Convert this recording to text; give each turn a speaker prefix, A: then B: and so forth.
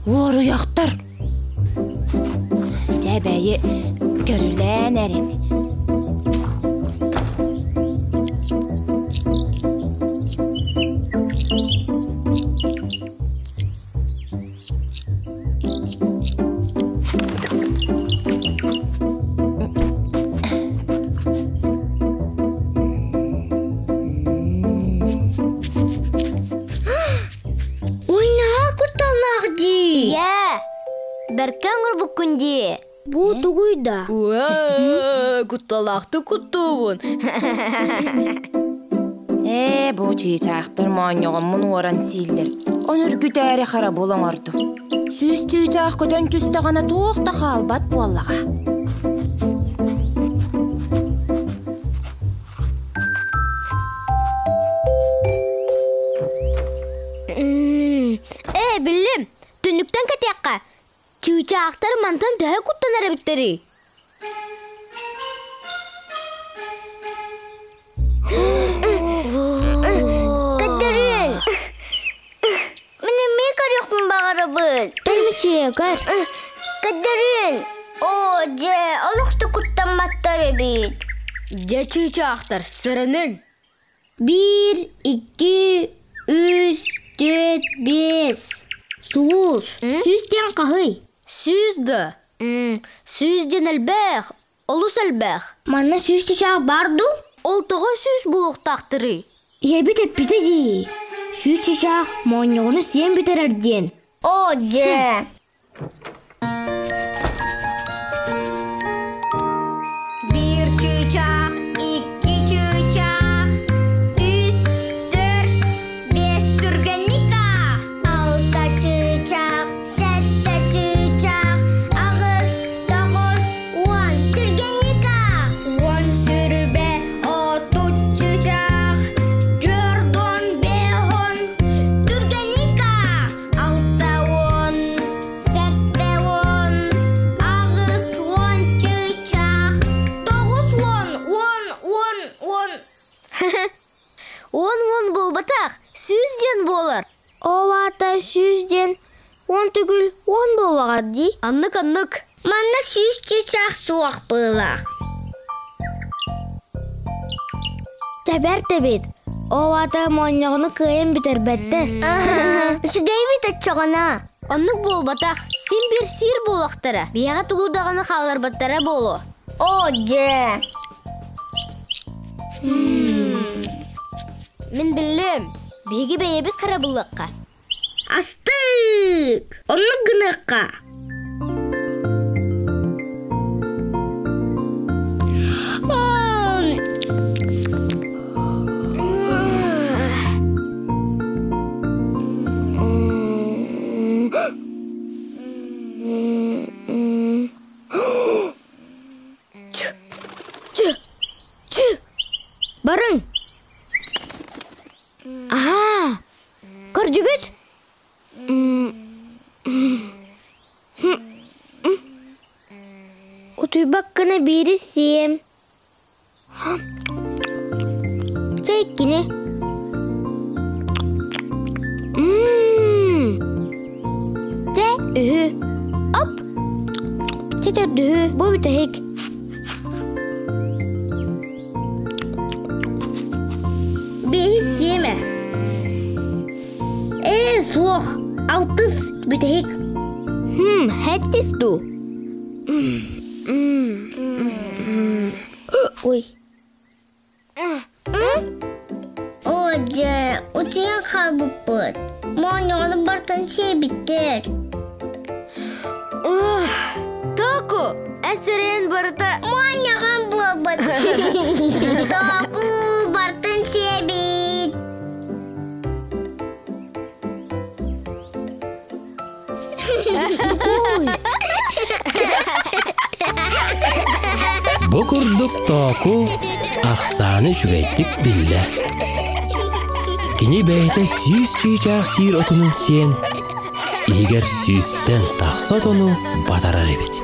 A: Уоруйахтар. Дьэ бэйи көрүлээн эриҥ.
B: Ой, наһаа кутталлаах дии.
C: Ийээ, бэркэ оҥорбуккун дии.
B: Бу тугуй да?
D: Уа, кутталаахтык куттуубун.
A: Ээ, бу чыычаахтар моонньоҕоммун уоран сииллэр. Ону үргүтээри харабыл оҥордум. Сүүс чыычаах көтөн түстэҕинэ туох да хаалбат буоллаҕа.
C: Ээ, биллим. Түннүктэн кэтиэххэ. Чыычаахтар мантан төһө куттанар эбиттэрий?
B: Кэтэрин! Мин эмиэ көрүөхпүн баҕарабын. Кэмчиэгэр. Кэтэрин! Оо, дьэ, олох да куттамматтар эбит.
D: Дьэ, чыычаахтар, сэрэнин!
B: Биир, икки, үс, түөрт, биэс. Сулус. Сүүс диэн хаһый?
C: Сүүс да? Сүүс диэн элбэх, олус элбэх.
B: Манна сүүс чычаах баар дуу?
C: Ол тоҕо сүүс буолуохтаахтарый?
B: Ийэбит эппитэ дии. Сүүс чычаах моонньоҕону сиэн бүтэрэр диэн. Оо, дьэ.
C: Биир чыычаах, икки чыычаах, үс, төрт, биэс түргэнник аах.
B: Алта чыычаах, сэттэ чыычаах, аҕыс, тоҕус, уон түргэнник аах.
C: Уон сүрүбэ, отут чыычаах, түөрт уон биэс уон
B: түргэнник аах.
C: Алта уон, сэттэ уон, аҕыс уон чыычаах.
B: Тоҕус уон, уон, уон, уон.
C: Уон уон буолбатах, сүүс диэн буолар.
B: Ол аата сүүс диэн уон төгүл уон буоллаҕа дии.
C: Аннык-аннык.
B: Манна сүүс чыычаах суох быылаах. Тэбэр тэбит. Ол аата моонньоҕону кыайан бүтэрбэттэр. Үчүгэйбит оччоҕуна.
C: Оннук буолбатах. Син биир сиир буолуохтара. Биһиэхэ тугу даҕаны хаалларбаттара буолуо.
B: Оо, дьэ.
C: Мин биллим. Биһиги бэйэбит харабыллыахха.
B: Астык! Оннук гыныахха. Барыҥ! Аһаа! Көрдүгүт? Утуйбаккына биири сиэм. Чэ иккини. Чэ үһү. Оп! Чэ төрдүһү. Бу бүтэһик. Биэһи сиэмэ. Ээ, суох. Алтыс бүтэһик. Хм, хэттис дуу? Ой. Оо, дьэ, утуйан хаалбыппыт. Моонньоҕону бартан сиэбиттэр.
C: Току, эсэрин барыта...
B: Моонньоҕон буолбут. Току бартын сиэбит.
E: Бу курдук Тооку ахсааны үчүгэйдик биллэ. Кини бэйэтэ сүүс чыычаах сиир отунун сиэн, иһигэр сүүстэн тахса отону батарар эбит.